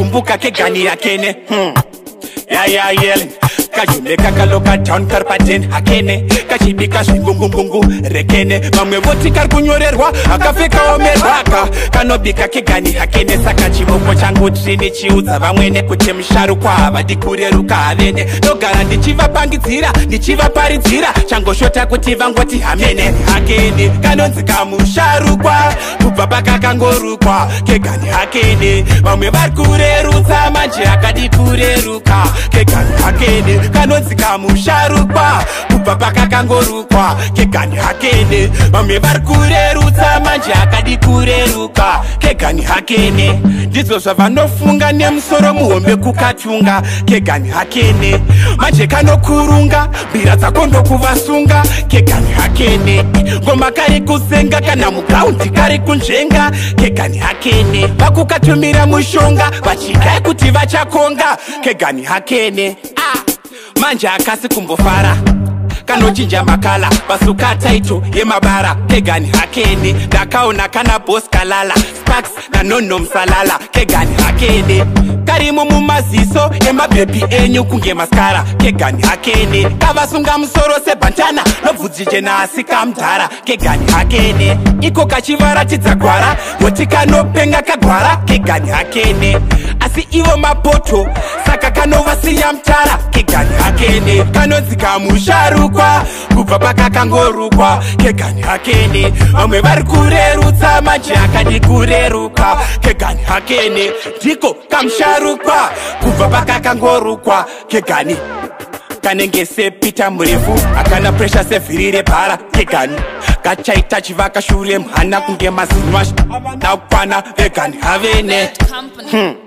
Kagumbuka kegani yakene. Yayayel kajume kakaloka town kari paten hakene kachibika zvingungungungu rekene. Vamwe voti kari kunyorerwa akafe kaomerwaka kanobika kegani hakene. Saka chivoko changu trini chiudza vamwene kuti musharukwa havadi kureruka havene. Ndogara ndichivapangidzira ndichivaparidzira, changoshota kuti vangoti hamene. Hakene kanonzi kamusharukwa kubva pakakangorukwa kegani hakene. Vamwe vari kurerutsa manje akadi kureruka kegani hakene. Kanonzi kamusharukwa kubva pakakangorukwa kegani hakene. Vamwe vari kurerutsa manje akadi kureruka kegani hakene. Ndizvo zvavanofunga nemusoro muhombe kukatunga kegani hakene. Manje kanokurunga mbira dzako ndokuvasunga kegani hakene. Ngoma kari kusenga kana mugaundi kari kunzvenga kegani hakene. Vakukatumira mushonga vachidai kuti vachakonga kegani hakene. Manje akasi kumbofara kanochinja makala vasuka taito yemabara kegani hakene. Ndakaona kana boss kalala sparks nanono musalala kegani hakene. Karimo mumaziso emabhebhi enyu kunge maskara kegani hakene. Kavasunga musoro sebhantana nobvudzi jena asi kamudhara kegani hakene. Iko kachivaratidza gwara voti kanopenga kagwara kegani hakene. Asi ivo mapoto saka kanovasiya mutara kegani hakene. Kanonzi kamusharukwa kubva pakakangorukwa kegani hakene. Vamwe vari kurerutsa manje akadi kureruka kegani hakene. Ndiko kamusharukwa kubva pakakangorukwa kegani. Kanenge sepita murefu akana presha sevhiri rebhara kegani. Kachaita chivaka shure mhana kunge mazinwa nakukwana vegani havene. Company.